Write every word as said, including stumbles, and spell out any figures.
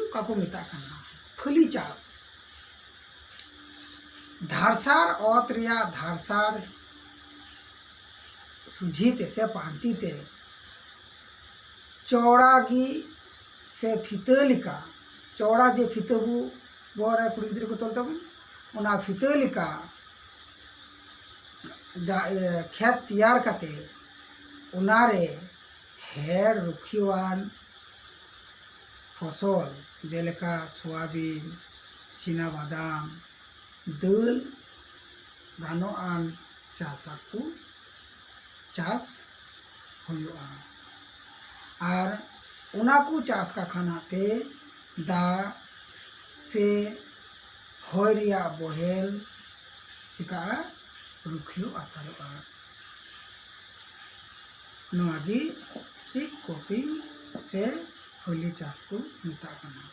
ᱚᱠᱟ ᱠᱚ ᱢᱮᱛᱟᱜ ᱠᱟᱱᱟ ᱯᱷᱟᱹᱞᱤ ᱪᱟᱥ᱾ ᱫᱷᱟᱨᱥᱟᱲ ᱚᱛ ᱨᱮᱭᱟᱜ ᱫᱷᱟᱨᱥᱟᱲ ᱥᱩᱡᱷᱤ ᱛᱮ ᱥᱮ ᱯᱟᱱᱛᱤ ᱛᱮ ᱪᱚᱣᱲᱟ ᱜᱮ ᱥᱮ ᱯᱷᱤᱛᱟᱹ ᱞᱮᱠᱟ, ᱪᱚᱣᱲᱟ ᱡᱮ ᱯᱷᱤᱛᱟᱹ ᱵᱚ ᱵᱚᱦᱚᱜ ᱨᱮ ᱠᱩᱲᱤ ᱜᱤᱫᱽᱨᱟᱹ ᱠᱚ ᱛᱚᱞ ᱛᱟᱵᱚᱱ, ᱚᱱᱟ ᱯᱷᱤᱛᱟᱹ ᱞᱮᱠᱟ ᱰᱟ-, ᱮ, ᱠᱷᱮᱛ ᱛᱮᱭᱟᱨ ᱠᱟᱛᱮ ᱚᱱᱟᱨᱮ ᱦᱮᱲ ᱨᱩᱠᱷᱤᱭᱟᱹᱣᱟᱱ ᱯᱷᱚᱥᱚᱞ ᱡᱮᱞᱮᱠᱟ ᱥᱚᱣᱟᱵᱤᱱ, ᱪᱤᱱᱟ ᱵᱟᱫᱟᱢ, ᱫᱟᱹᱞ ᱜᱟᱱᱚᱜ ᱟᱱ ᱪᱟᱥ ᱟᱠᱚ, ᱪᱟᱥ ᱦᱩᱭᱩᱜᱼᱟ᱾ ᱟᱨ ᱚᱱᱟ ᱠᱚ ᱪᱟᱥ ᱠᱟᱠᱷᱟᱱᱟᱜ ᱛᱮ ᱫᱟᱜ ᱥᱮ ᱦᱚᱭ ᱨᱮᱭᱟᱜ ᱵᱚᱦᱮᱞ ᱪᱤᱠᱟᱹᱜᱼᱟ, ᱨᱩᱠᱷᱤᱭᱟᱹ ᱦᱟᱛᱟᱲᱚᱜᱼᱟ᱾ ᱱᱚᱣᱟ ᱜᱮ ᱥᱴᱨᱤᱯ ᱠᱨᱚᱯᱤᱝ ᱥᱮ ᱯᱷᱟᱹᱞᱤ ᱪᱟᱥ ᱠᱚ ᱢᱮᱛᱟᱜ ᱠᱟᱱᱟ᱾